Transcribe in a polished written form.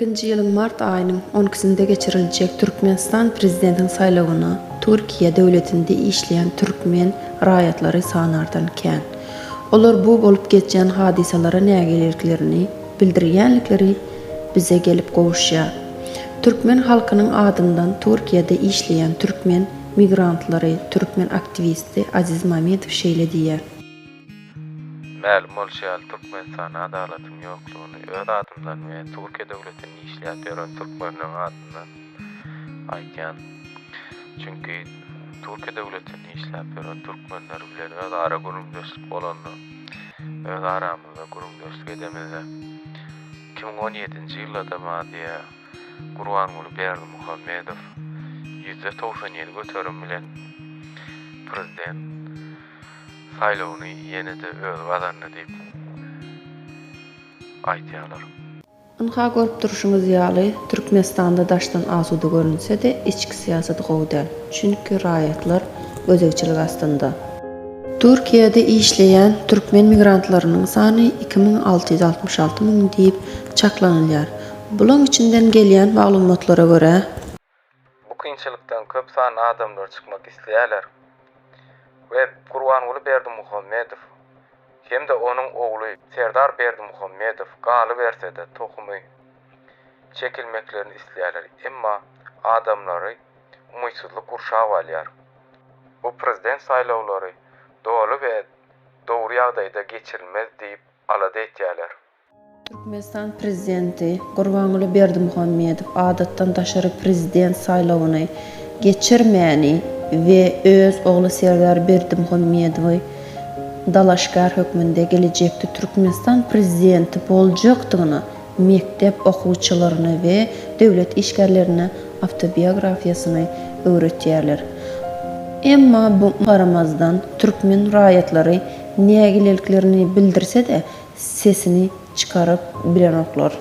22-nji ýylyň mart aýynyň on ikisinde geçiriljek Türkmenistan Prezidentiniň saýlawyna Türkiýe döwletinde işleýän türkmen raýatlary sanardan kän. Olar bu bolup geçýän hadysalara nägileliklerini bildirýänlikleri bize gelip gowuşýar. Türkmen halkynyň adyndan Türkiýede işleýän türkmen migrantlary, türkmen aktiwisti Aziz Mamedow şeýle diýýär. Mälim bolşy ýaly, Türkmenistanda adalatyň ýoklugyny öz adymdan we Türkiýe döwletinde işläp ýören türkmenleriň adyndan aýdýan. Çünki Türkiýe döwletinde işläp ýören türkmenler bilen özara gürrüňdeşlik bolanda, öz aramyzda gürrüňdeşlik edemizde, 2017-nji ýylda-da maňa diýýär, Gurbanguly Berdimuhamedow 97% bilen prezident saýlawyny ýene-de özi gazandy diýip aýdýarlar. Ynha görüp durşuňyz ýaly Türkmenistanda daşdan asuda görünse-de içki syýasat gowy däl. Çünki raýatlar gözegçilik astynda. Türkiýede işleýän türkmen migrantlarynyň sany 2666 müň diýip çaklanylýar. Bulaň içinden gelýän maglumatlara görä, Bu kynçylykdan köp sanly adamlar çykmak isleýärler we Gurbanguly Berdimuhamedow hem-de onuň ogly Serdar Berdimuhamedow galyberse-de tohumy çekilmeklerini isleýärler, emma adamlary umytsyzlyk gurşap alýar. Bu prezident saýlawlary doly we dogry ýagdaýda geçirilmez diýip alada etýärler. Türkmenistan prezidenti Gurbanguly Berdimuhamedow adatdan daşary prezident saýlawyny geçirmäni we öz ogly Serdar Berdimuhamedowy dalaşgär hökmünde gelejekde Türkmenistan prezidenti boljakdygyna mekdep okuwçylaryna we döwlet işgärlerine awtobiografiýasyny öwretýärler. Emma bu garamazdan türkmen raýatlary nägileliklerini bildirse-de, sesini çykaryp bilenoklar.